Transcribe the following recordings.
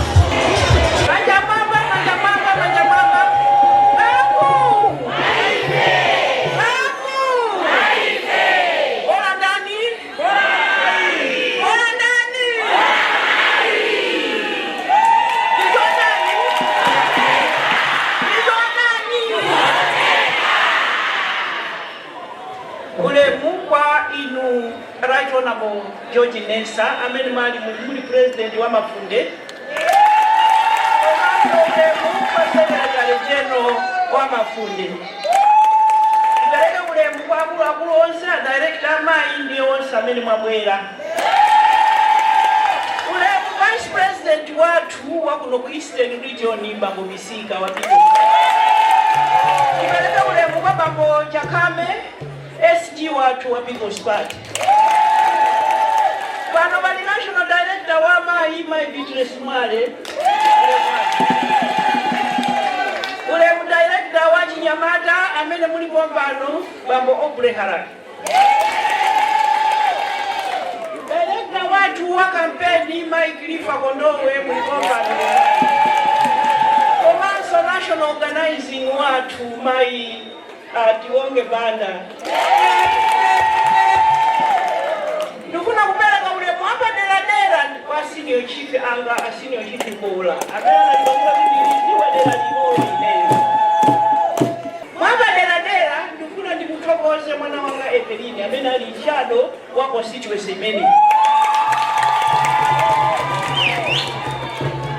Manja mwamba, manja mwamba, manja mwamba. Aku! Aku! Bola ndani? Bola ndani? Ndizo ndani? Ndizo ndani? Ulemu kwa inu, Right Honorable George Nessa, amene muli president wa Mafunde, komanso ulemu kwa secretary general wa Mafunde. Ndipereke ulemu kwa akuluakulu onse, a director amayi ndiye onse amene mwabwera. Ulemu vice president wathu wa kuno ku Eastern Region, Bambo Misika wa People. Ndipereke ulemu kwa Bambo Chakame, SG wathu wa People's Party. Pano pali national director wa mayi, Mayi Beatrice Mwale. Ulemu director wa chinyamata amene mulipo pano, Bambo Obre Haraka. Director wathu wa kampeni, Mike Lifa Kondowe, mulipo pano, komanso national organizing wathu, Mayi Tionge Banda. Ndifuna kupereka ulemu wapaderadera kwa senior chief anga, a Senior Chief Bola, amene anandipangula kuti ndiliziwa dera linoyo ineyo. Mwapaderadera ndifuna ndimuthokoze mwana wanga Evelini, amene ali shadow wa constituency imene.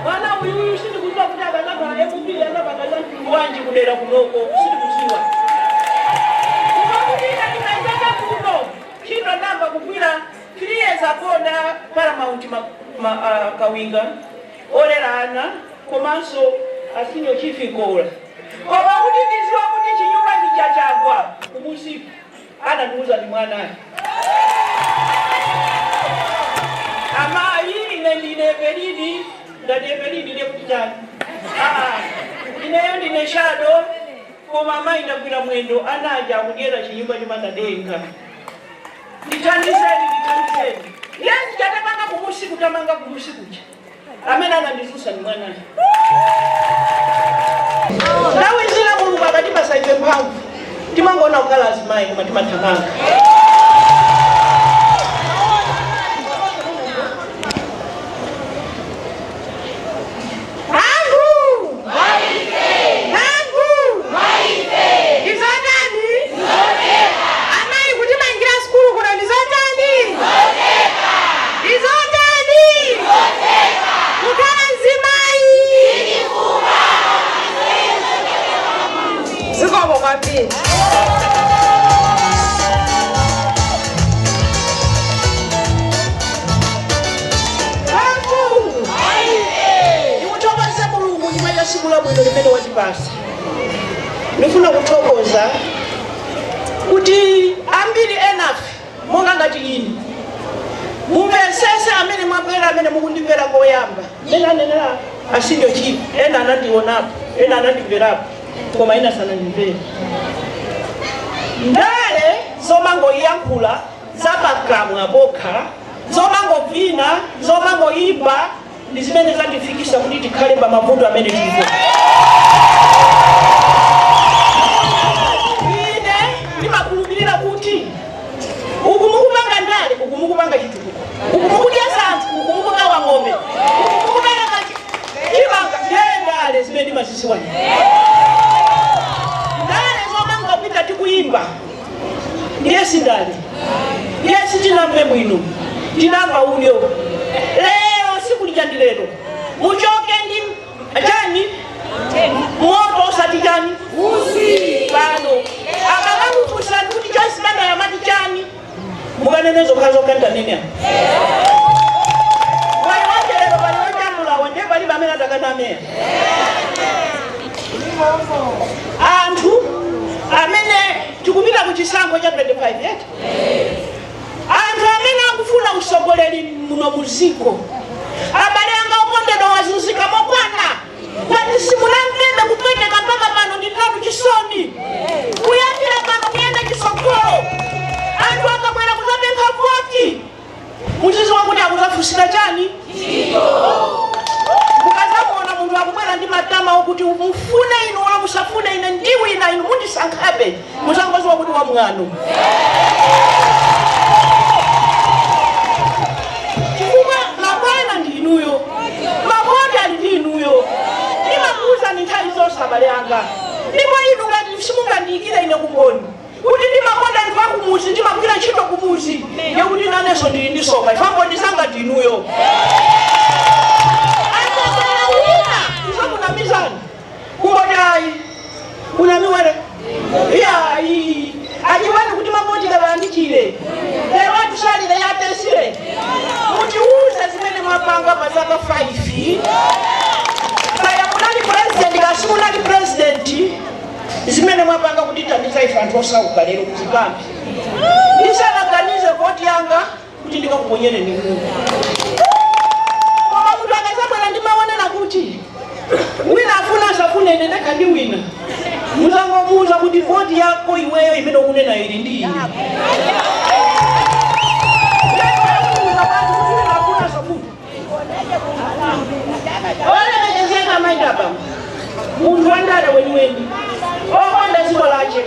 Mwana uyuyu sindikuziwa kuti akanakhala MP anapanga mtundu wanji kudera kunoko, sindikuziwa. Koma kuti ine ndikaizaka kuno, ntchito namba kugwira 3 years ago na Paramount Kawinga olera ana, komanso a Senior Chief Kola. Koma kuti ndiziwa kuti chinyumba chija chagwa kumusiku, anandiuza ndi mwanayo. Amayi, ine ndine Evelini. Ndati Evelini ndekuti chani? Ah, ineyo ndine shadow, koma amayi ndagwira mwendo, anaja akudyera chinyumba chomanda denga, ndithandizeni, ndithandizeni. Yes, chatamanga kumusi, kutamanga kumusi kucha, amene anandizusa ni mwanayo. Nthawi zina Mulungu akatipasa ife mphamvu, timangoona kukhala azimayi, koma timathamanga. Hangu! Hangu! Ndizotani? Amayi kutimangira sukulu kuno ndizotani? Ndizotani? Kukhala mzimayi. Zikomo kwambiri. Hangu! Ndikuthokoze Mulungu chifukwa cha tsiku labwino limene watipasa. Ndifuna kuthokoza kuti ambiri enafe, monga ngati ine, mumvesese amene mwabwera, amene mukundimvera koyamba, mmene anenera a Senior Chief, ena anandionapo, ena anandimverapo, koma ena sanandimvere. Ndale zomangoyankhula zapakamwa pokha, zomangovina, zomangoyimba, ndi zimene zatifikisa kuti tikhale pa mavuto amene tilipo. Ine ndimakhulupirira kuti uku mukupanga ndale, uku mukupanga chitukuko, uku mukudyesa anthu, uku mukugawa ng'ombe, uku mukupereka Ndimaziziwani ndale zomangopita tikuyimba, ndiye sindale, ndiye sitinamve bwino, tinamva ulyo. Lero sikulija, ndi lero muchoke ndi chani? Moto, osati chani pano. Akakakufunsani kuti Joyce Banda yamati chani, mukanenezo khazokantanene apa. Pali wacherero, pali wochamulawa, ndiye palibe amene atakanameya. Anthu amene tikupita ku chisankho cha 25 yet, anthu amene akufuna usogoleri muno muziko, abale anga okondedwa, wazunzika mokwana. Kwati simunamvebe kupweteka mpaka pano, ndinatu chisoni. Kuyambira pano kuyenda chisogolo, anthu akabwera kuzapempha voti, muziziwa kuti akuzafusira chani. Mukazamuona munthu akubwera ndi matama okuti mufune inu wala musafune, ine ndiwina, inu mundisankhabe, muzangoziwa kuti wamwano, chifukwa mabwana ndi inuyo, mavoti ali ndi inuyo. Ndimakuwuzani nthawi zonse, abale anga, ndipo inu ngati simungandiyikire ine kumboni kuti ndimakonda anthu akumuzi, ndimagwira ntchito kumuzi, yekuti nanenso ndili ndi soka ifambo ndisanga ndi inuyo. Akabwera wina kuzakunamizani, kungoti ayi, unamiwere iyayi, achiwani kuti mavoti kalandichire lero, atusalire yatesire. Mutiuze zimene mwapanga pa zaka 5, kaya munali president, kasi munali president, zimene mwapanga kutithandiza ife anthu osauka lero kuzikambi, ndisanaganize voti yanga kuti ndikakuponyere ni munthu. Koma munthu akazabwera ndimaonera kuti wina afuna asafune, ine ndekha ndi wina, muzangomuuza kuti voti yako iweyo imene ukunena ili ndi ine. Wina afuna asafune. Olemekezeka amayi abambo, munthu wandale weniweni okonda dziko lache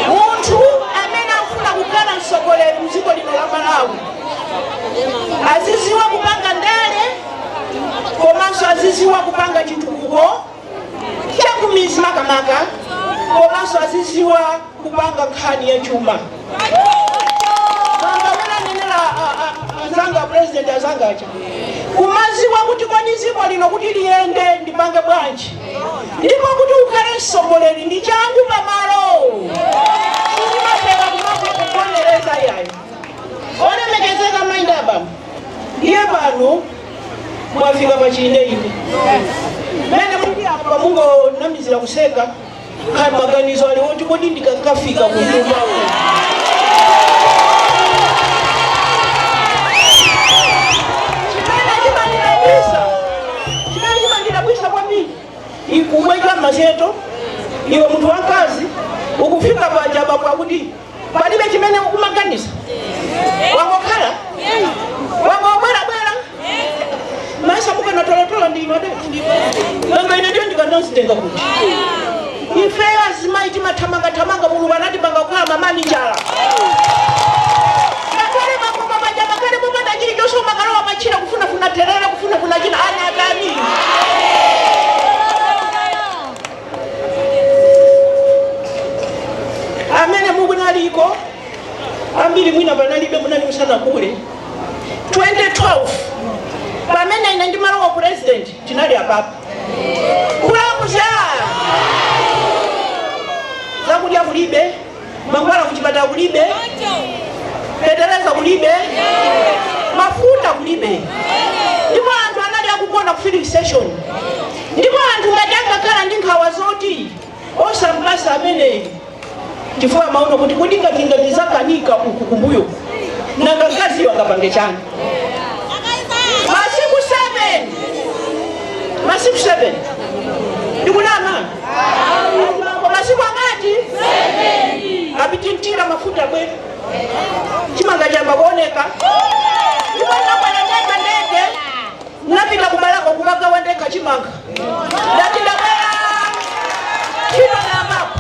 Munthu amene akufuna kukhala mtsogoleri mdziko lino la Malawi aziziwa kupanga ndale, komanso aziziwa kupanga chitukuko chakumizi makamaka, komanso aziziwa kupanga nkhani ya chuma. Manga wena nenera azanga president azangacha kumaziwa kuti kodi dziko lino kuti liyende ndipange bwanji, ndipo kuti ukhale mtsogoleri ndi changu pamalo, sindimapeka kumakugonereza yayo. Olemekezeka mayi abambo, ndiye pano mwafika pachine ine mene muli apa, mungonamizira kuseka, kaya maganizo ali oti kodi ndikakafika kunyumba. Chimene chimandidabwisa, chimene chimandidabwisa kwambiri, ikumweka macheto, iwe munthu wamkazi ukufika paja bambo akuti palibe chimene ukumaganiza, wangokhala wangobwerabwera masa mukanatolatola ndino nanga ine ndiyo ndikanazitenga kuti ifeyo azimayi timathamangathamanga. Mulungu anatipanga kukhala mamani njala, ngakhale makoma paja makhale popanda chilichonse, umakalowa machira kufunafuna terere, kufunafuna china, ana atani. Amene mukunaliko ambiri mwina panalibe, munali musanakule. 2012 pamene ine ndimalowa president, tinali apapa kulamuza zakudya kulibe, mankhwala kuchipatala kulibe, fetereza kulibe, mafuta kulibe, ndipo anthu anali akugona ku filling. ameneyi chifukwa amaona kuti kodi ngati ngati zakanika uku kumbuyo, nanga mkaziyo angapange chani? Masiku 7, masiku 7, ndikunama? Masiku angati? Apitintira mafuta bwera, chimanga chamba kuoneka. Ndipo ndabwera ndege, ndege napita kubalako kukagawa ndekha chimanga. Ndati ndabwera, ntchito nayambapo.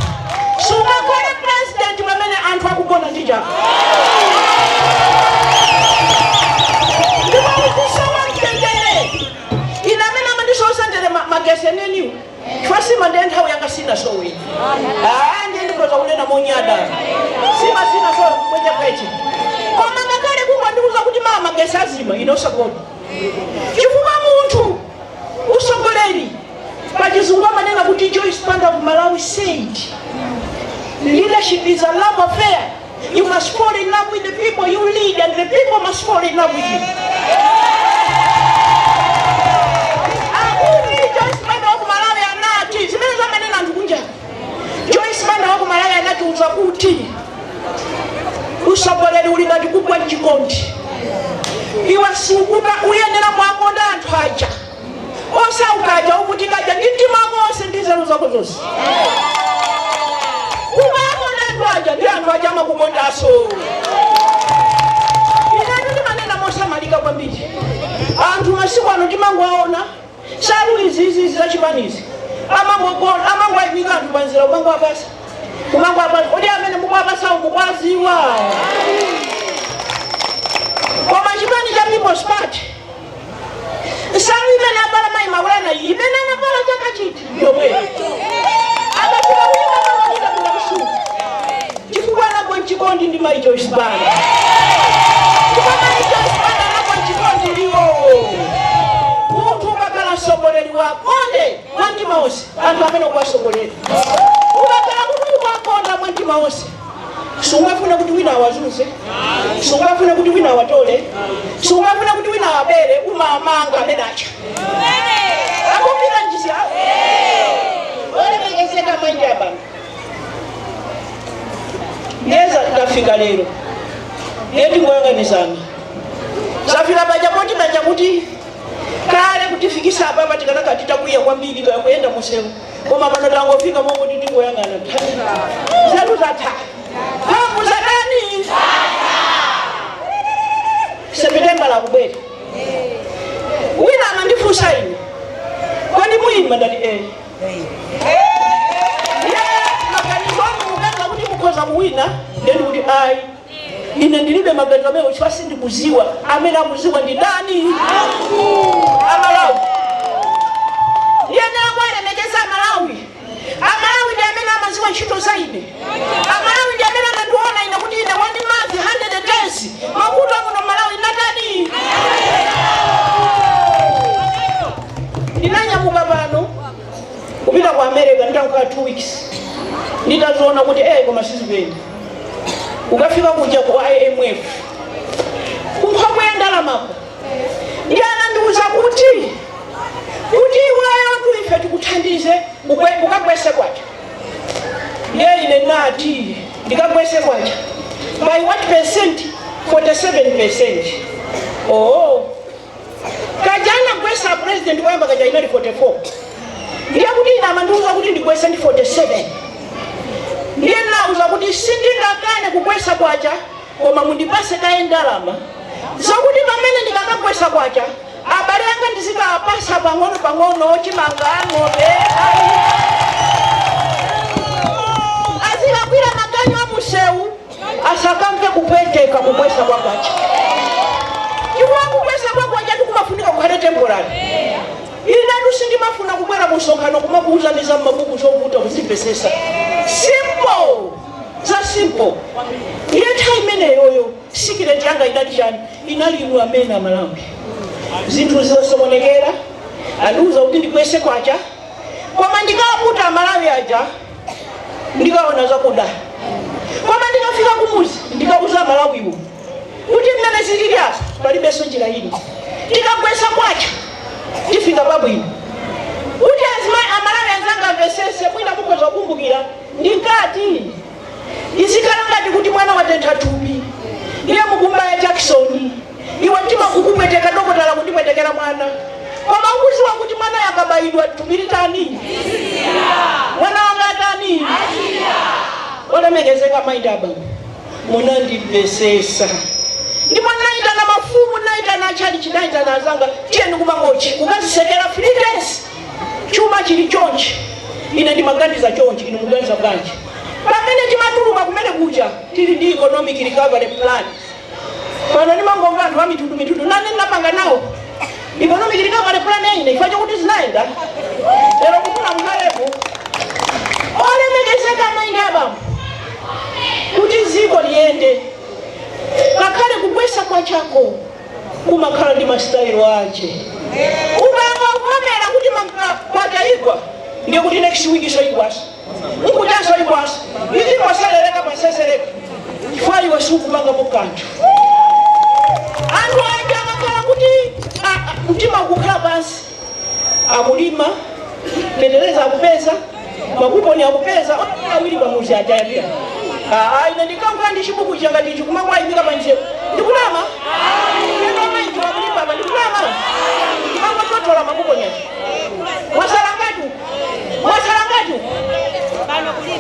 Sungakhale president pamene anthu akugona ndi njala ndipo ukusowa mtendere. Ine amene amandisowesa mtendere magesi eneniwo, chifukwa sima ndiye nthawi yanga sinasowe. Ah, ndiye ndikhoza kunena monyada, sima sinasowe pwechepweche. Koma ngakhale kungondiuza kuti mama magesi azima, ine osagona, chifukwa munthu usogoleri pachizungu amanena kuti, Joyce Banda of Malawi said, "Leadership is a love affair. You must fall in love with the people you lead and the people must fall in love with you." Akuti Joyce Banda wa ku Malawi anati, zimene zamanena anthu kunja, Joyce Banda wa ku Malawi anatiuza kuti usogoleri uli ngati kugwa mchikondi. Iwe sukuba uyenera mwakonda anthu aja osaukaja, ovutikaja, ndi mtima wako wonse ndi nzeru zako zonse. Ukakonda anthu aja, ndi anthu aja amakukondanso. Inetu ndimanena mosamalika kwambiri. Anthu masiku ano timangoaona salu iziizi zachipanizi, amangogona, amangoayimika anthu panzira, kumangoapasa, kumangoapasa. Kodi amene mukuapasawo mukwaziwa? Koma chipani cha People's Party, nsalu imene avala mayi Maulana iyi, imene anavala chaka chiti, yomweyo. Akafika kuyima mang'onika bila kusuka, chifukwa anagwa mchikondi ndi mayi Joyce Banda, chifukwa mayi Joyce Banda anagwa mchikondi ndiwo. Munthu ukakhala mtsogoleri wakonde mwa mtima wonse anthu amene ukuwasogolera. Ukakhala kuti ukuwakonda mwa mtima wonse, sungafune kuti wina awazunze, sungafune kuti wina awatole, sungafune kuti wina awabere. Umamanga amene acha akupita njisi. Olemekezeka manja abambo, ndiyeza tafika lero, ndiye tingoyang'anizana. Zafika paja poti paja kuti kale kutifikisa apa tikanaka titakwiya kwambiri kaya kuyenda musewu, koma pano tangofika mokuti tingoyang'ana, nzeru zatha, mphamvu zatani. September lakubwera. Wina amandifunsa ine, "Kodi muyima?" Ndati, "Eh." Ye maganizo anu mukaza kuti mukhoza kuwina? Ndiye ndikuti ayi, ine ndilibe maganizo amene, chifukwa sindikuziwa. Amene akuziwa ndi ndani? Amalawi. Yenera kuwalemekeza Amalawi. Amalawi ndi amene amaziwa ntchito za ine. Amalawi ndi amene anandiona ine kuti ine one month 100 days, mavuto amuno Malawi natani. Ndinanyamuka pano kupita ku America, nditakhala 2 weeks, nditaziona kuti koma sizikuyenda. Ukafika kuja ku IMF, kunkhokwe ya ndalamako, ndi anandiuza kuti iweyo tu ife tikuthandize ukagwese kwacha. Ndiye ine nati, "Ndikagwese kwacha by what percent?" 47%. Oh, kaja anagwesa president woyamba kaja inali 44. Ndiye kuti ine amandiuza kuti ndigwese ndi 47. Ndiye nauza kuti sindingakane kugwesa kwacha, koma mundipase kaye ndalama zokuti pamene ndikakagwesa kwacha, abale anga ndizikawapasa pang'ono pang'ono chimanga, ng'ombe, ayi azikakwira maganyu amusewu, asakamve kupweteka kugwesa kwa kwacha, chifukwa kugwesa kwa kwacha tikumafunika kukhale temporary. Inetu sindimafuna kubwera musonkhano kumakuuzani za mabuku zovuta kuzimvesesa. Simple, za simple. Ndiye nthawi imeneyoyo secret yanga inali chani? Inali inu amene Amalawi. Zinthu zosokonekera, andiuza kuti ndigwese kwacha, koma ndikawaputa Amalawi aja ndikaona zakuda. Koma ndikafika kumuzi ndikauza Amalawiwo kuti mmene zilili apa palibenso njira ina, tikagwesa kwacha tifika pabwino. Kuti Amalawi anzanga amvesese, mwina mukhoza kukumbukira. Ndinkati izikhala ngati kuti mwana watentha thupi, iye mukumbaya jakisoni, iwe mtima kukupweteka, dokotala kundipwetekera mwana, koma ukuziwa kuti mwana yakabayidwa thupi litani, mwana wanga atani? Olemekezeka mayi ndi abambo, munandimvesesa. Ndipo naitana mafumu, naitana achali, chinaitana azanga, tiyeni kumangochi kukazisekera 3 days. Chuma chili chonchi, ine ndimaganiza chonchi, ine muganiza bwanji? Pamene timatuluka kumene kucha tili ndi economic recovery plan. Pano ndimangomva anthu a mitundu mitundu, nane ndinapanga nawo economic recovery plan yaine chifukwa chokuti zinayenda. Lero kufuna mukhalepo. Olemekezeka amayi ndi abambo, kuti dziko liyende, ngakhale kugwesa kwachako kumakhala ndi masitayilo ache. Ukangovomera kuti kwacha igwa, ndiye kuti next week so igwasa, nkuchaso igwasa, izingwaseleleka pasesereka, chifukwa iwe sikupangapo kanthu. Anthu aja akakhala kuti mtima ukukhala pansi, akulima, fetereza akupeza, makuponi akupeza, awiri pamuzi ajayapira. Ine ndikanka ndi chibuku changa tichi kumakwayimika panjepo. Ndikunama? Eno amayidziwa kulimba apa. Ndikunama? Ndimangototola makuponi aja. Mwasala ngati, mwasala ngati,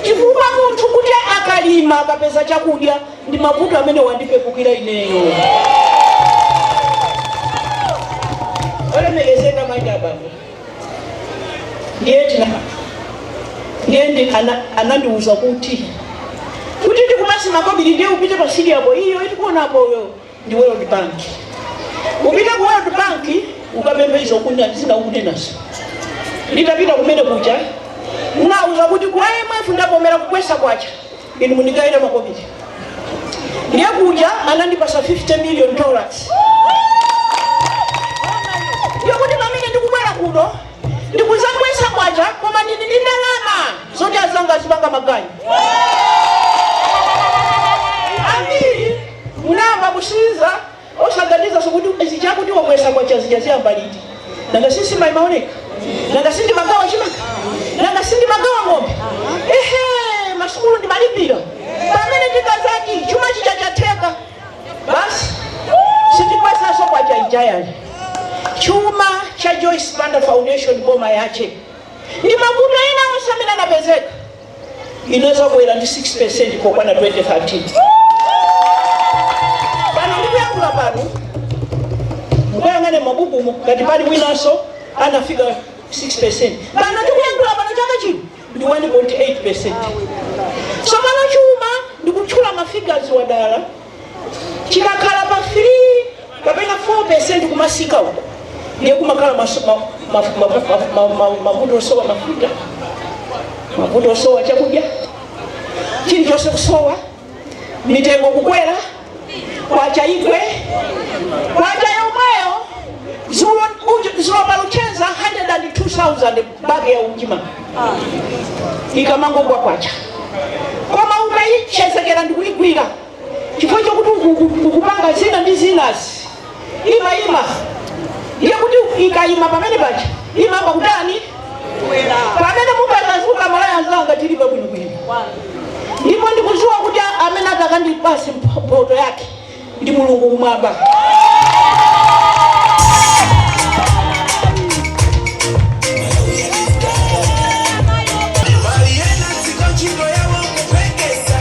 chifukwa munthu kuti akalima akapeza chakudya ndi mavuto amene wandipepukira ineyo. Olemekezeka mayi abambo, ndiye tina ndiye ndi anandiuza kuti ndikumasi makobiri, ndiye upite pa sidi yapo iyo itikuonapoyo ndi World Bank. Upite ku World Bank ukapemphe izo zinakunenazo. Nditapita kumene kucha, nauza kuti ku IMF ndavomera kukwesa kwacha, inu mundigayira makobiri. Ndiye kuja anandipasa $50 million. Ndiye kuti pamene ndikubwera kuno ndikuzakwesa kwacha, koma ndili ndi ndalama zoti azanga azipanga maganyu. Ambiri munayamba kusiza osaganiza sokuti izi chakuti wakwesa kwacha zija ziyamba liti? Nanga sisi maimaoneka? Nanga sindi magawa chimanga? Nanga sindi magawa ng'ombe? Ehe, masukulu ndimalipira. Pamene tikazati chuma chija chatheka basi, sindikwesaso kwacha ijayali. Chuma cha Joyce Banda Foundation, boma yache ndi mavuto ena onse amene anapezeka, inaweza kuwera ndi 6% pokwana 2013. Pano ndikuyankhula pano, mukayang'ane mabukumo ngati pali mwinanso anafika 6%. Pano ndikuyankhula pano, chaka chino ndi 1.8%. So pano chuma, ndikutchula mafigures wadala, chikakhala pa 3 kapena 4% kumasika uko, ndiye kumakhala mavuto osowa mafuta, mavuto osowa chakudya, chilichonse kusowa, mitengo kukwera, kwacha igwe. Kwacha yomweyo zulo paluchenza 102,000 bagi ya uchima ikamangogwa kwacha, koma ukayichezekera ndikuyigwira chifukwa chokuti ukupanga zina ndi zinazi, imayima. Ndiye kuti ikayima pamene paja imamba kutani? Pamene mukazazuka malaya anzanga, tili pabwinobwino. Ndipo ndikuziwa kuti amene atakandipasi mphoto yake ndi Mulungu kumwamba. Mariana dziko ntchito yawo kupwekesa,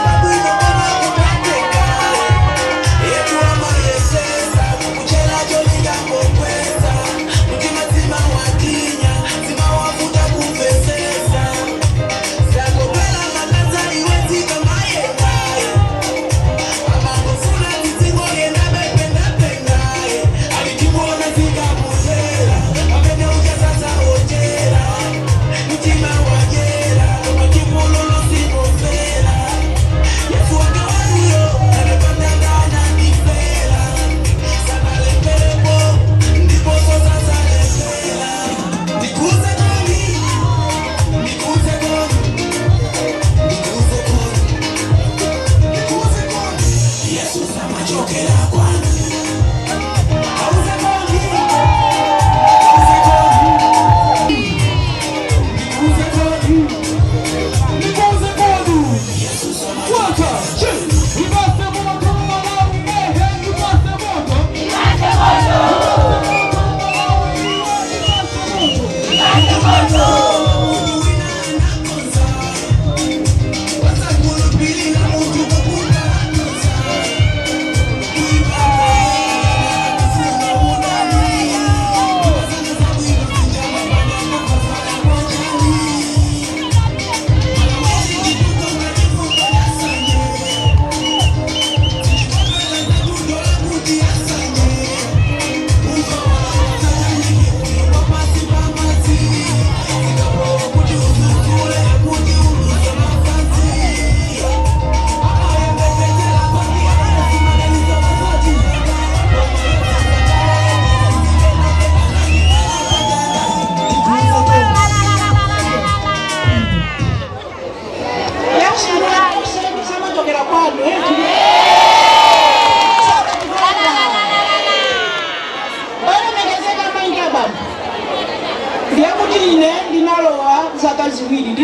pabwino koma kupweteka yetu amayesesa kukuchela cholinga pokwesa mtima zimawatinya zimawavuta kumvesesa zakopela makanza iwe zikamayenda amangofuna tizingoyenda bependapendaye alitimuona zikakutela amene uchasasa ojera mtima wajera koma chipululu sikofera. Yesu wakawanuyo anepandangana ndifera sanalepelepo ndiposo sasalepela. Ndikuze koni, ndikuze koni, ndikuze koni, ndikuze koni, Yesu samachokera kwanu. Auze koni, auze koni, ndikuze.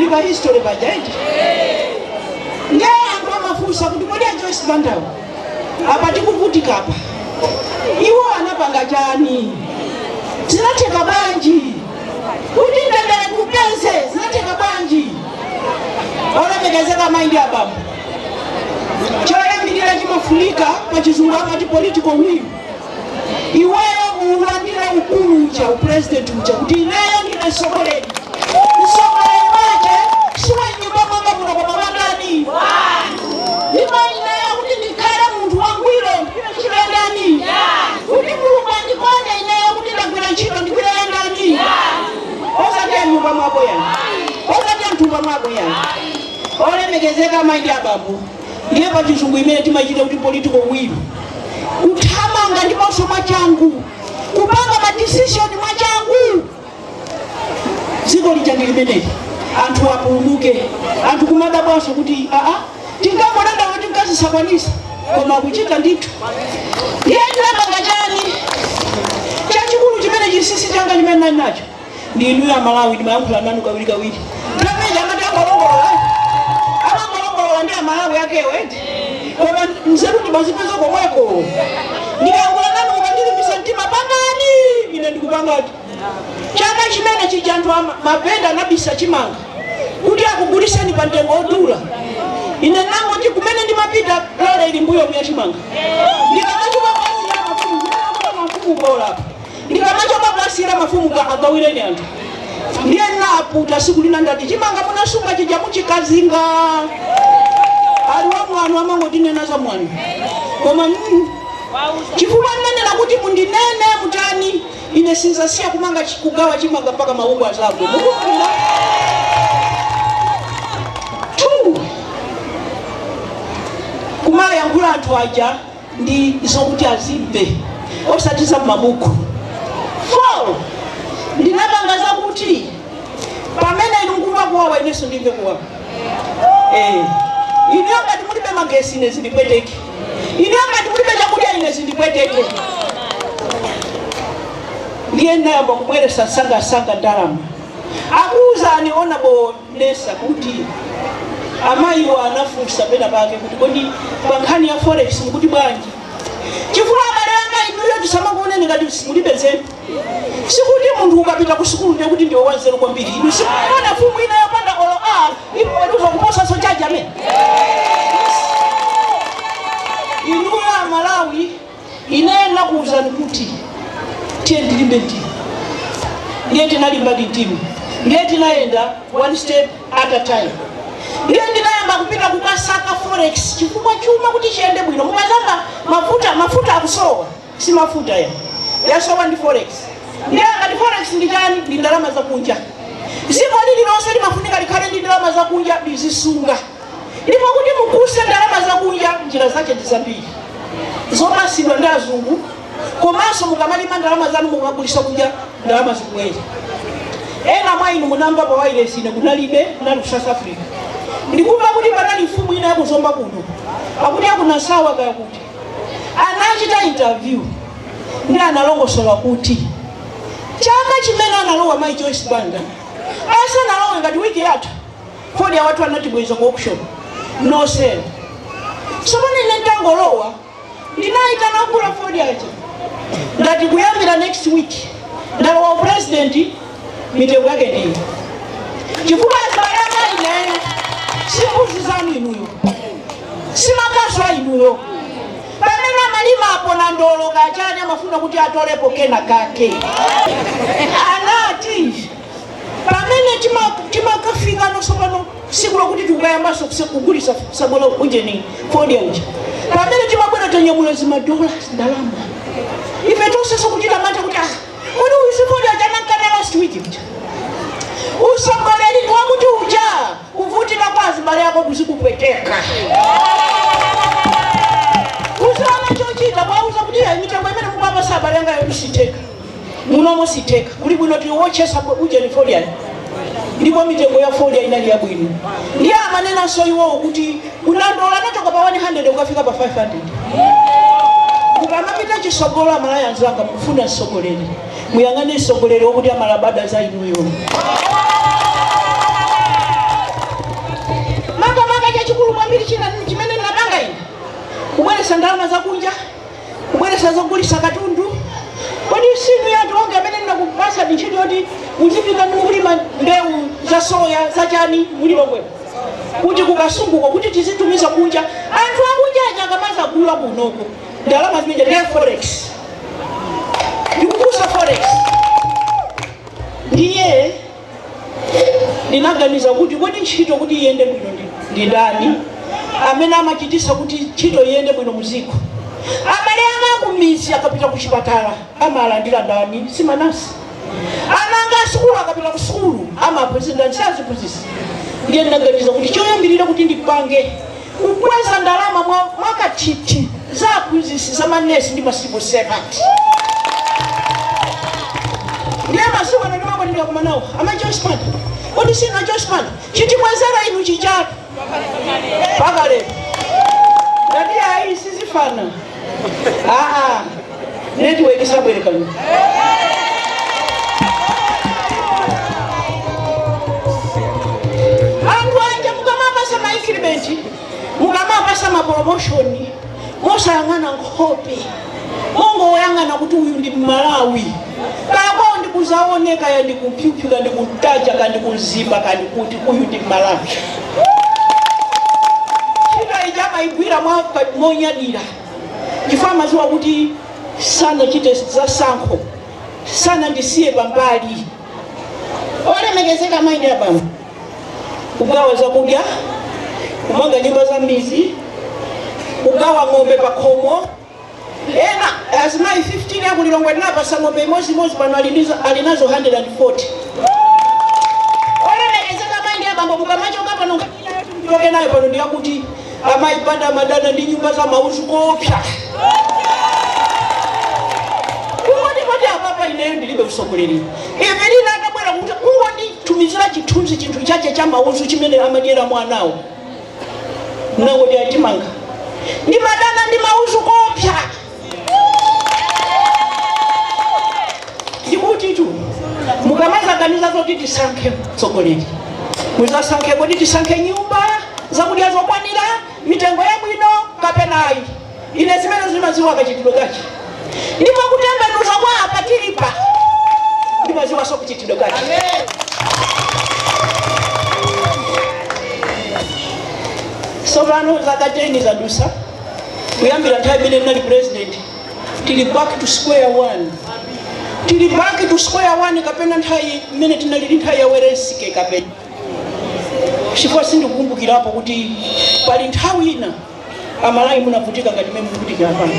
Ndili pa history paja, eti? Ndiye anthu amafunsa kuti kodi a Joyce Bandawo apa tikuvutika apa, iwo anapanga chani? Zinatheka bwanji kuti mtendere kupeze? Zinatheka bwanji? Olemekezeka mayi ndi abambo, choyambirira chimafunika, pa Chizungu amati political will. Iweyo ulandira ukulu uja, upresident uja, kuti ineyo ndine mtsogoleri. Mtsogoleri wache siwa nyumba mwanga muno, koma wandani? Ndipo ineyo kuti ndikhale munthu wangwiro, ndigwire ntchito yandani? Kuti Mulungu andikonde ineyo kuti ndagwira ntchito, ndigwire yandani? Osati ya nyumba mwako yani, osati ya mthumba mwako yani. Olemekezeka amayi ndi abambo, ndiye pa Chizungu imene timachita kuti political will, kuthamanga ndiponso mwachangu, kupanga ma decision mwachangu. Dziko lija ndi limeneli, anthu apulumuke. Anthu kumadabwanso kuti aa, tinkangodandaula kuti nkazisakwanisa, koma kuchita ndithu. Ndiye ndinapanga chani chachikulu chimene chinsinsi changa chimene nali nacho? Ndi inuyo Amalawi. Ndimayankhula nanu kawirikawiri. Nthawi amati angolongolola, amangolongolola ndi Amalawi akewo, eti? Koma nzeru ndimazipeza komweko. Ndikayankhula nanu, mukandilimbisa mtima, pangani, ine ndikupangati. Chaka chimene chija anthu mavenda anabisa chimanga kuti akuguliseni pa mtengo wodula. Ine nangoti kumene ndimapita, lole ili mbuyo muya chimanga. Ndikamachoka kwasiyira mafumu, mafumu bola, ndikamachoka kwasiyira mafumu, agawireni anthu. Ndiye naputa siku lina, ndati chimanga munasunga chija muchikazinga. Aliwa mwanu, amangotinena za mwanu, koma chifukwa nnanena kuti mundinene mutani, ine sinzasiya kumanga kugawa chimanga mpaka maungu azagwe. Mukufuna two, kumayankhula anthu aja ndi zokuti azimve, osati za m'mabuku. Four, ndinapanga zakuti pamene inu mukumva kuwawa, inenso ndimve kuwawa. Inuyo ngati mulibe magesi, ine zindipweteke. Inuyo ngati mulibe chakudya, ine zindipweteke. Ndiye ndinayamba kubweresa msangasanga ndalama. Akuwuzani Honorable Nesa kuti amayiwo anafunsa pena pake kuti kodi pa nkhani ya forex mukuti bwanji? Chifukwa abale anga, inuyo tisamakuoneni ngati mulibe nzeru. Sikuti munthu ukapita ku sukulu ndiye kuti ndiwe wanzeru kwambiri. Inu simuona mfumu ina yopanda olo a ikuweruza kuposa sojaji amene? Inuyo Amalawi, ine nakuwuzani kuti tiye ndilimbe mtima. Ndiye tinalimbadi mtima, ndiye tinayenda one step at a time. Ndiye ndinayamba kupita kukasaka forex, chifukwa chuma kuti chiyende bwino, mukazamba mafuta, mafuta akusowa, si mafuta ya yasowa, ndi forex. Ndiye akati forex ndi chani? Ndi ndalama zakunja. Dziko lililonse limafunika likhale ndi ndalama zakunja lizisunga. Ndipo kuti mukuse ndalama zakunja, njira zake ndi zambiri zopasidwa ndi azungu, komanso mukamalima ndalama zanu, mukagulisa kunja, ndalama zikubwera. Ena mwa inu munamva pa wireless, ine kunalibe, kunali ku South Africa. Ndikumva kuti panali mfumu ina yakuzomba kuno, akuti akunasawa kaya kuti, anachita interview ndi analongosola kuti chaka chimene analowa Mai Joyce Banda, asanalowe, ngati wiki yatha, fodya wathu anatibweza ku auction, no sale. Tsopano ine nditangolowa, ndinayitana ogula fodya aja, ndati kuyambira next week ndalowa upresident, mitengo yake ndiyo. Chifukwa azibale anga, ineyo simbuzi zanu inuyo, simakaso a inuyo. Pamene amalima apo na ndolo kachani, amafuna kuti atolepo kena kake. Anati pamene timakafika nosopano siku lokuti tikukayambaso kugulisa sabola ujeni, fodya uja, pamene timabwera tanyamula zimadola, ndalama, ife tonse kuchita mantha kuti ah, kodi uyu si fodya chanankana last week uja? Usogoleri wakuti uja kuvutika kwa azibale ako kuzikupweteka, uziona chochita, kwauza kuti "Iya, mitengo imene mukwapasa abale anga yedu siteka munomo, siteka kuli bwino tiwochesa ujeni fodya." Ndipo mitengo ya fodya inali yabwino. Ndiye amanenanso iwowo kuti kunandola anachoka pa 100 ukafika pa 500. Mukamapita chisogolo, Amalawi anzanga, mukufuna mtsogoleri, muyang'ane mtsogoleri wokuti amalabada za inuyo. Kubweresa ndalama zakunja, kubweresa zogulisa katundu. Kodi sinu anthu onge amene ndinakupasa ntchito yoti muzipita ndi kulima mbewu za soya, zachani mulilongwe, kuti kukasunguko, kuti tizitumiza kunja? Anthu akunja aja akamazagula kunoko, ndalama zimene ndiye forex, ndikukusa forex. Ndiye ndinaganiza kuti kodi ntchito kuti iyende bwino ndi ndani amene amachitisa kuti ntchito iyende bwino muziko? Abale anga akumizi akapita ku chipatala amalandira ndani? Simanasi? Ananga asukulu akapita ku sukulu amaphunzitsa ndani? Saziphunzitsa? Ndiye ndinaganiza kuti choyambirira kuti ndipange, kukweza ndalama mwakathithi za aphunzitsi, za manesi ndi ma civil servant. Ndiye masiku ano ndimangoti ndikakuma nawo ama Joyce Banda, kodi sina Joyce Banda chitikwezera inu chichatu mpaka lero? Ngati ayi, sizifana. Aa, network sabwerekano. Anthu aja mukamapasa ma increment, mukamapasa ma promotion, mosayang'ana nkhope, mongoyang'ana kuti uyu ndi Mmalawi, kakwawo ndikuzaoneka ya ndikupyupyu, kandi kutaja, kandi kumzimba, kandi kuti uyu ndi Mmalawi. Ntchito ija amayigwira monyadira, chifukwa amadziwa kuti sanachite zasankho, sanandisiye pambali. Olemekezeka amayi ndi abambo, kugawa zakudya, kumanga nyumba za mizi, kugawa ng'ombe pa khomo. Ena azimayi 15 akulilongwe tinapasa ng'ombe imodzi, pano ali nazo 140. Olemekezeka amayi ndi abambo, mukamachoka pano, choke nayo pano ndiyakuti amayi Banda amadana ndi nyumba za mauzu kopsa. Kungoti poti apapa ineyo ndilibe usogoleri, Evelina atabwera kuti kungonditumizira chithunzi, chinthu chache cha mauzu chimene amadyera mwanawo, nangoti atimanga. Ndimadana ndi mauzu kopsa. Ndikuti tu mukamazaganiza zoti tisankhe mtsogoleri, muzasankhe kuti tisankhe nyumba, zakudya zokwanira, mitengo yabwino, kapena ayi. Ine zimene zimaziwa kachitidwe kache, ndipo kutembenuza kwa apa tilipa ndimaziwaso kuchitidwe kache. Sopano zaka 10 zadusa kuyambira nthawi imene ndinali president. Tili back to square one, tili back to square one, kapena nthawi imene tinalili nthawi ya Welensky kapena, chifukwa sindikukumbukirapo kuti pali nthawi ina Amalawi munavutika ngati mmene mukuvutikira pano.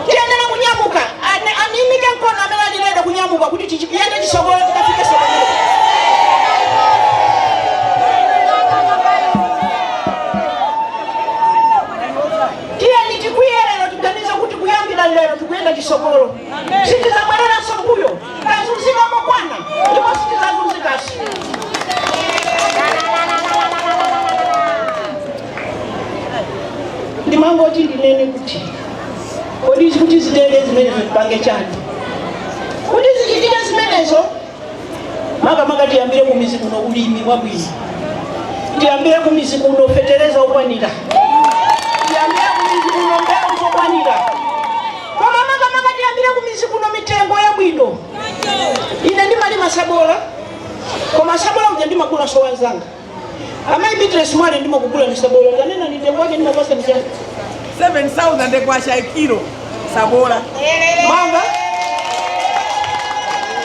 Tiyenera kunyamuka. Animike mkono amene ali ready kunyamuka kuti tiyende chisogolo, tikafike sogolo. Tiyeni tikwiye lero, tiganize kuti kuyambira lero tikuyenda chisogolo, sitizabwereranso mbuyo. Tazunzika mokwana ndipo sitizazunzikanso. Ndimangoti ndinene kuti kodi kuti zitere zimenezo tipange chani kuti zichitike zimenezo? Makamaka tiyambire kumizi kuno ulimi wabwino, tiyambire kumizi kuno fetereza okwanira, tiyambire kumizi kuno mbewu zokwanira, koma makamaka tiyambire kumizi kuno mitengo yabwino. Ine ndimalima sabola, koma sabola uja ndimagula sowanzanga amayi Beatrice Mwale. Ndimakugula ni sabola, tanena ni mtengo wake ndimapasa ni chani? 7000 kwacha ikilo sabola. Mwanga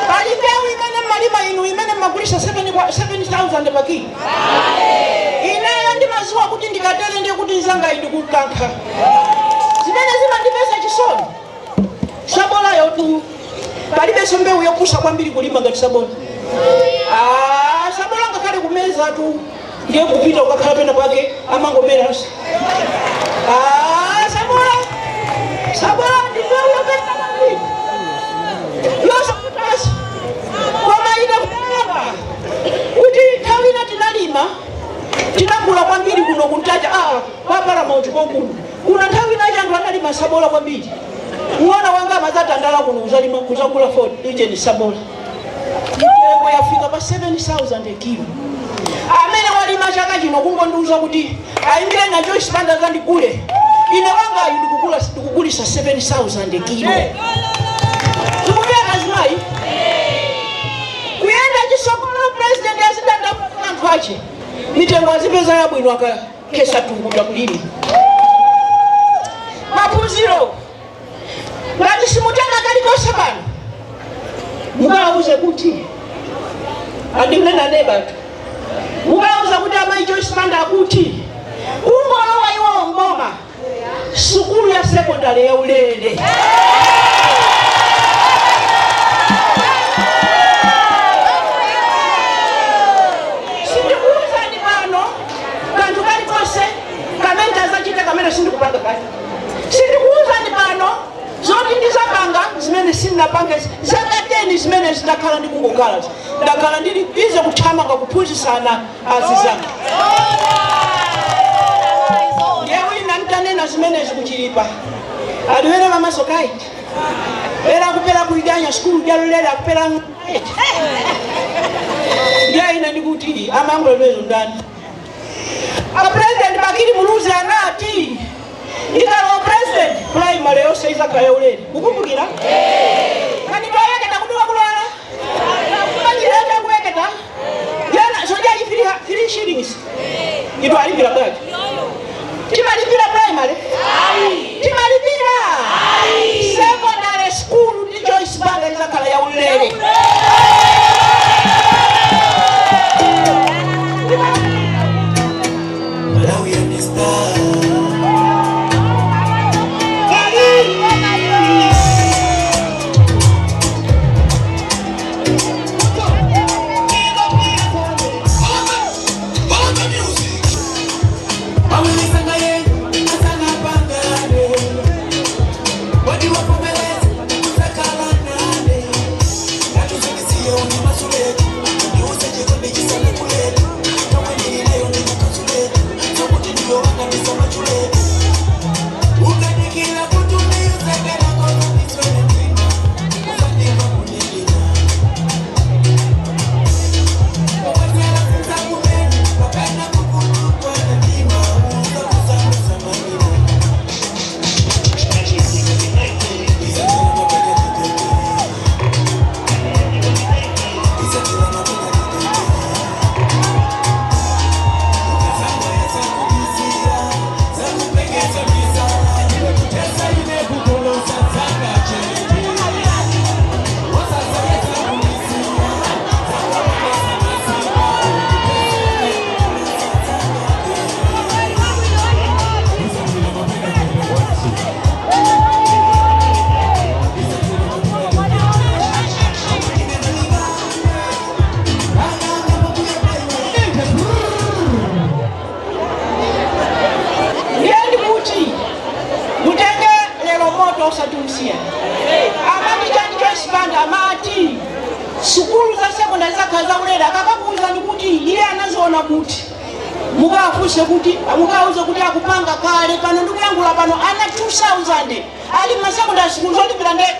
pali mbewu imene mmalima inu imene mmagulisa 7 7000 pa kilo? Ineyo ndimaziwa kuti ndikatere ndiye kuti nzanga ndikukankha. Zimene zimandipesa chisoni, sabolayo tu palibenso mbewu yopusa kwambiri kulima ngati sabola. Ah, sabola ngakhale kumeza tu ndiye kupita ukakhala pena pake amangomeranso. Ah, sabola, sabola ndi mbewu yopesa kwambiri, yosakutasi. Koma ine kudalapa kuti nthawi ina tinalima, tinagula kwambiri kuno kuntaja, ah, kwa Paramount konkuno. Kuna nthawi inachi anthu analima sabola kwambiri. Mwana wanga amazatandala kuno kuzalima, kuzagula fodya ije ni sabola. Mitengo yafika pa 7000 kilo. Amene walima Ndalima chaka chino, kungondiuza kuti ayimbire na Joyce Banda zandigule ine, wangayu ndikugula, ndikugulisa 7000 kilo. Zikupeka azimayi kuyenda chisokolo. President azidanda anthu ache mitengo azipeza yabwino akakesa tunguta kulimi. Maphunziro, ngati simutenga kalikonse pano, mukawauze kuti andikunena ne batu, mukawauza kuti amayi Joyce Banda akuti kungolowa iwo mboma, sukulu ya sekondari yaulere. Sindikuwuzani pano kanthu kalikonse kamene tazachita kamene sindikupanga kale. Sindikuwuzani pano zoti ndizapanga zimene sindinapange zaka 10 zimene zindakhala ndikungokhala. Ndakhala ndili busy kuthamanga kuphunzisana azizanga. Ndiye wina mtanena zimenezi kuchilipa aliwere mamaso kaiti era kupera kuidanya sukulu jalulera kupera. Ndiye ine ndikuti amangolemezo ndani? A President Bakili Muluzi anati ndikalowa president, primary yonse izakhala yaulere. Kukumbukira kani toyeketa kuduka kulwala panjireta kuweketa jana sojaji 3 shillings itwalipira bwaji. Timalipira primary, timalipira secondary school ndi Joyce Banda izakhala yaulere. Malawi and the star. Ukadikira kuti uniyuzekera kozoniswele mtima usandimva kunidina. Ukwenzela sinzakumeni kapena kukulukwa ndima uza kusamusa manina. Ndiye ndikuti mutenge lero moto osati usiya. Amati chani? Joyce Banda amati sukulu za sekondari zakhala zaulere. Akakakuwuzani kuti iye anaziona kuti, mukafunse kuti, mukauze kuti akupanga kale. Pano ndikuyankhula pano ana 2000 ali masekondari sukulu zolipira ndekha.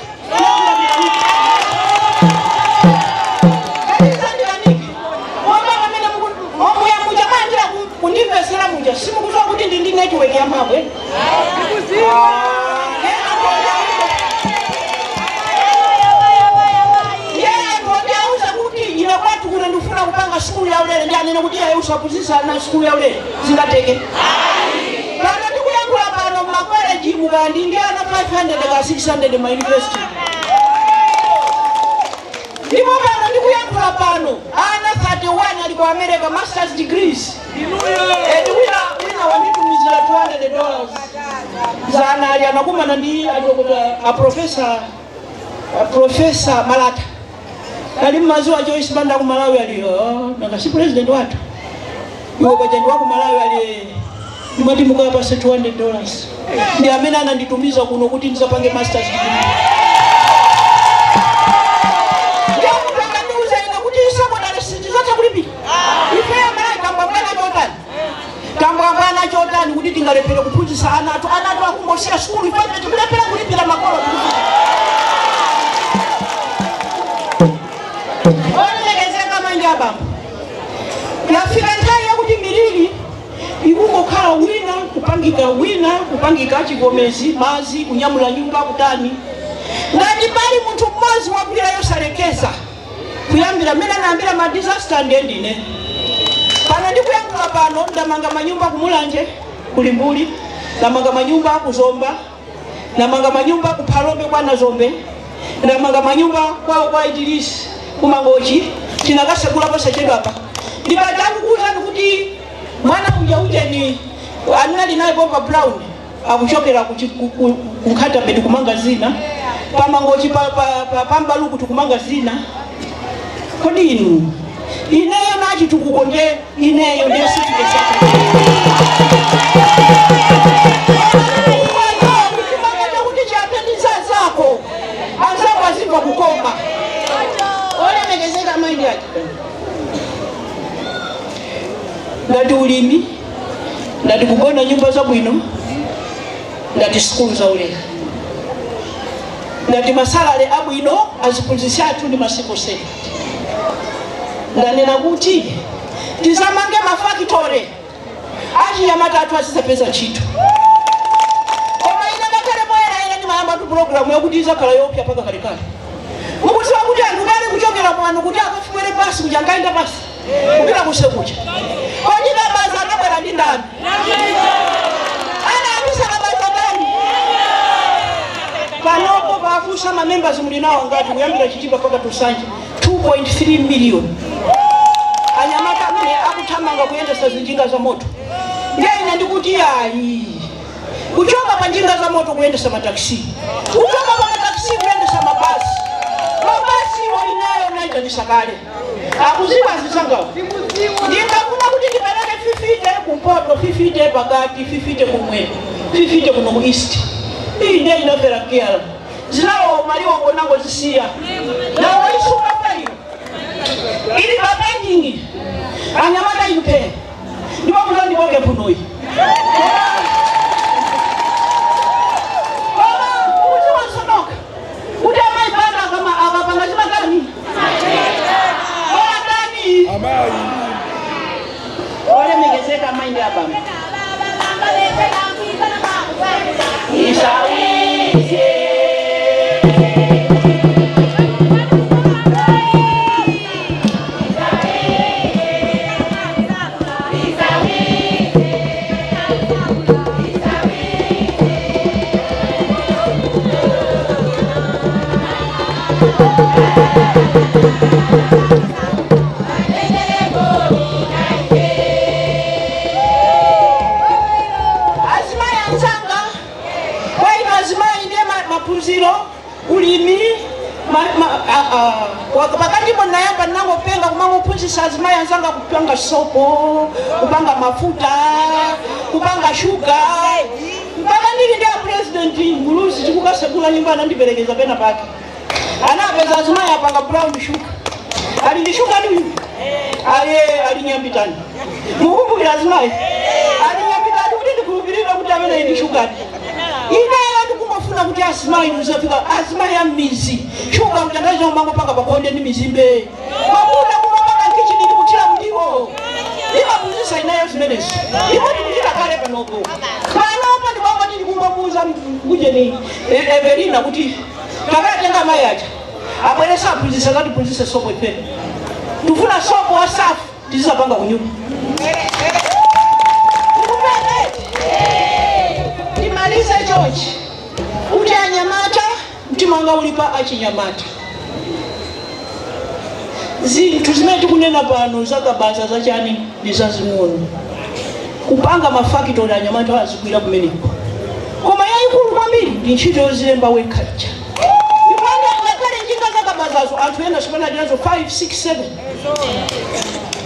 Koma pamene muya muja mayandira kundimvesera muja, simukuziwa kuti ndi network ya mphamvu, eh? Ndiauza kuti ine kwathu kuno ndikufuna kupanga sukulu ya ulere, ndi anene kuti iye usaphunzitsa na sukulu ya ulere zingateke. Pano ndikuyankhula pano makoleji mukandi ndi ana 500 ka 600 ma university. Ndipo pano ndikuyankhula pano ana 31 ali ku America, masters degrees. And wina wanditumizira $200 zana ali anakumana ndi adokota a Professor Malata ali mmaziwa Joyce Banda ku Malawi ali, "Oh, nanga si president wathu iwe paja ndi waku Malawi." Ali ndimati mukapase $200, ndi amene ananditumiza kuno kuti ndizapange masters degree. Ndiye munthu akandiuza ine kuti secondary sitizatha kulipira, ife amalawi tambwambwana chotani? Tambwambwana chotani kuti tingalephere kuphunzitsa ana athu? Ana athu akungosiya sukulu ife tikulephera kulipira makolo tikuphunzitsa. Olemekezeka manja abambo, yafika nthawi yakuti miliri Kungokhala wina kupangika, wina kupangika, chivomezi, mazi, kunyamula nyumba, kutani. Ngati pali munthu mmodzi wagwira yosalekeza kuyambira mmene anayambira ma disaster, ndiye ndine. Pano ndikuyankhula pano, ndamanga manyumba kuMulanje, kuLimbuli, ndamanga manyumba kuZomba, ndamanga manyumba kuPhalombe kwa Nazombe, ndamanga manyumba kwawo kwa Itilisi kuMangochi, tinakasegula posachedwapa. Ndipatakukuwuzani kuti mwana uja ujeni anali naye Bomba Brown akuchokera ku Nkhata Bay, tikumanga zina paMangochi, pa Mbaluku tikumanga zina. Kodi inu, ineyo nachitukuko nde ineyo ndiye sitikesaka kuchimanga chakuti chapendisa zako anzako azimva kukoma. Olemekezeka amayi ake, ngati ulimi, ngati kugona nyumba zabwino, ngati sukulu zaulere, ngati ma salary abwino aziphunzitsi athu ndi ma civil servant, ndanena kuti tizamange mafakitore, achinyamata athu azizapeza ntchito. Koma ine ngakhale poyera ine ndimayamba tu pulogalamu yakuti izakhala yopya paka kalekale. Mukudziwa kuti anthu kale kuchokera mwano kuti akafuwere basi kuja ankaenda basi kupita kusekucha? Kodi kabaza anabwera ndi ndani? Anayambisa kabaza ndani? Panopo pafusa ma members muli nawo ngati kuyambira Chitipa mpaka Tusanje 2.3 million, anyamata amene akuthamanga kuyendesa zinjinga za moto. Ndiye ine ndikuti ayi, kuchoka pa njinga za moto kuyendesa mataxi, kuchoka pa mataxi kuyendesa mabasi. Mabasi iwo ineyo naitanisa kale, akuziwa azizangawo. Ndingafuna kuti ndipereke 50 kumpoto, 50 pakati, 50 kumwera, 50 kuno ku east. Iyi ndiye inafera kiyala zinawo maliwo konango zisiya nawo isuka payo ili pa pending. Anyamata inu, ndipo muzandiboke phunoyi. Koma ukuziwa kuti amayi pano akapanga zimakani olatani. Amayi. Olemekezeka amayi ndi abambo, isawize. Azimayi anzanga, kwa ino azimayi ndiye maphunziro, ulimi, pakatipo nayamba nangopenga kumangophunzitsa azimayi anzanga kupanga sopo, kupanga mafuta, kupanga shuga, mpaka ndili ndi a President Muluzi tikukasegula nyumba, anandiperekeza pena pake, anapeza azimayi apanga brown sugar. Ali ndi shuga ndi uyu aye ali nyambitani. Mukumbukira azimayi ali nyambitani kuti ndikhulupirire kuti amene ndi shugadi. Ineyo ndikungofuna kuti azimayi muzafika, azimayi ammizi, shuga kutangaza umangopanga pakonde ndi mizimbe, mafuta kumapanga mkichini ndi kuthira mdiwo. Imaphunzitsa ineyo zimenezi, ndipo ndikuchita kale panopo. Panopo ndikangoti ndikungomuuza kujeni Everina kuti takatenga amayi aja abweresa aphunzitsa zatiphunzitse sopo. Ife tufuna sopo wasafi tizizapanga kunyumba. Ndikumene ndimalize chonchi kuti anyamata, mtima wanga uli pa achinyamata. Zinthu zimene tikunena pano zakabaza zachani ndi zazing'ono. Kupanga mafakitori, anyamata azigwira kumeneko, koma yayikulu kwambiri ndi ntchito yozilemba wekha ija. Ipanda ngakhale njinga zakabazazo, anthu ena sipanatinazo 5 6 7.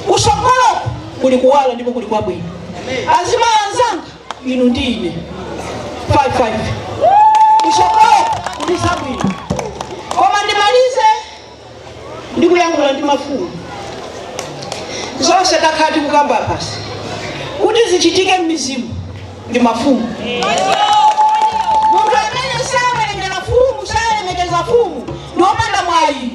Kusogoloko kuli kuwala ndipo kuli kwabwino. Azimayi anzanga, inu ndi ine 5 5, kusogoloko kuli zabwino. Koma ndimalize ndikuyankhula ndi mafumu. Zonse takhala tikukamba pasi kuti zichitike m'mizimu ndi mafumu. Munthu amene sawerengera fumu, salemekeza fumu, ndi wopanda mwayi.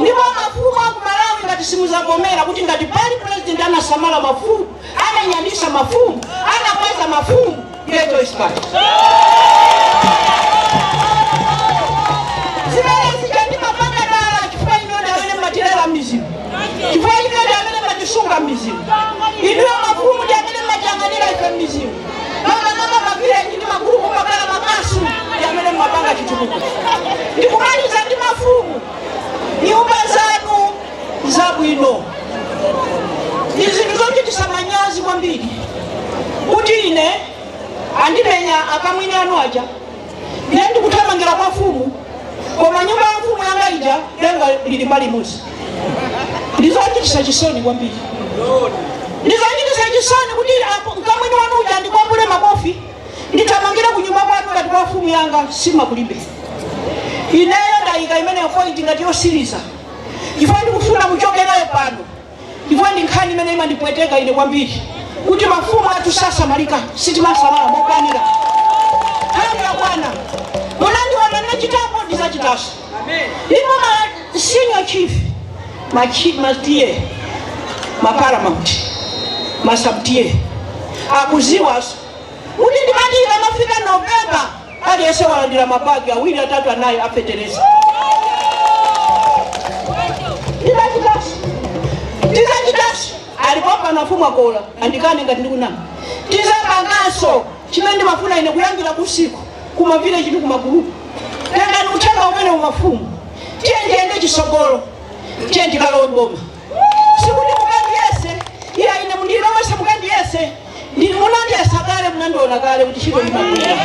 Ndipo mafumu aku Malawi, ngati simuzavomera kuti ngati pali president anasamala mafumu, ananyadisa mafumu. Party. Zimene zija ndimapanga dala chifukwa inuyo ndi amene mmatilera m'midzimu, chifukwa inuyo ndi amene mmatisunga m'midzimu, inuyo mafumu ndi amene mmatiyang'anira ife m'midzimu, makamaka mavileji ndi magulupu, makala makasu ndi amene mmapanga chitukuko. Ndikumaliza ndi mafumu, nyumba zanu zabwino. Ndi zinthu zochitisa manyazi kwambiri kuti ine andimenya akamwini anu aja, ndiye ndikuthamangira kwa mfumu, koma nyumba ya mfumu yanga ija denga lili mbali imodzi. Ndizochitisa chisoni kwambiri, ndizochitisa chisoni kuti apo mkamwini wanu uja ndikwambule makofi, ndithamangire ku nyumba kwanu ngati kwa mfumu yanga simakulibe. Ineyo ndayika imeneyo point ngati yosiriza chifukwa ndikufuna muchoke nayo pano, chifukwa ndi nkhani imene imandipweteka ine kwambiri kuti mafumu athu sasamalika, sitimasamala mokwanira. Nthawi yakwana, munandiona ndachitapo, ndizachitaso. Ndipo ma senior chief, ma chief, ma T/A, ma paramount, ma sub T/A akuziwaso kuti ndimati ikamafika November aliyense walandira mabagi awiri, atatu, anayi afetereza. Ndizachitaso, ndizachitaso. Alipo pano afumu akola andikane ngati ndikunama. Tizapanganso chimene ndimafuna ine kuyambira kusiku kumavileji ndi kumagulupu. Tengani uthenga umene umafumu, tiye ndiyende chisogolo, tiye ndikalowe boma. Sikuti mukandiyese, iya, ine mundilowese, mukandiyese. Ndi munandiyesa kale, munandiona kale kuti ntchito imagwira.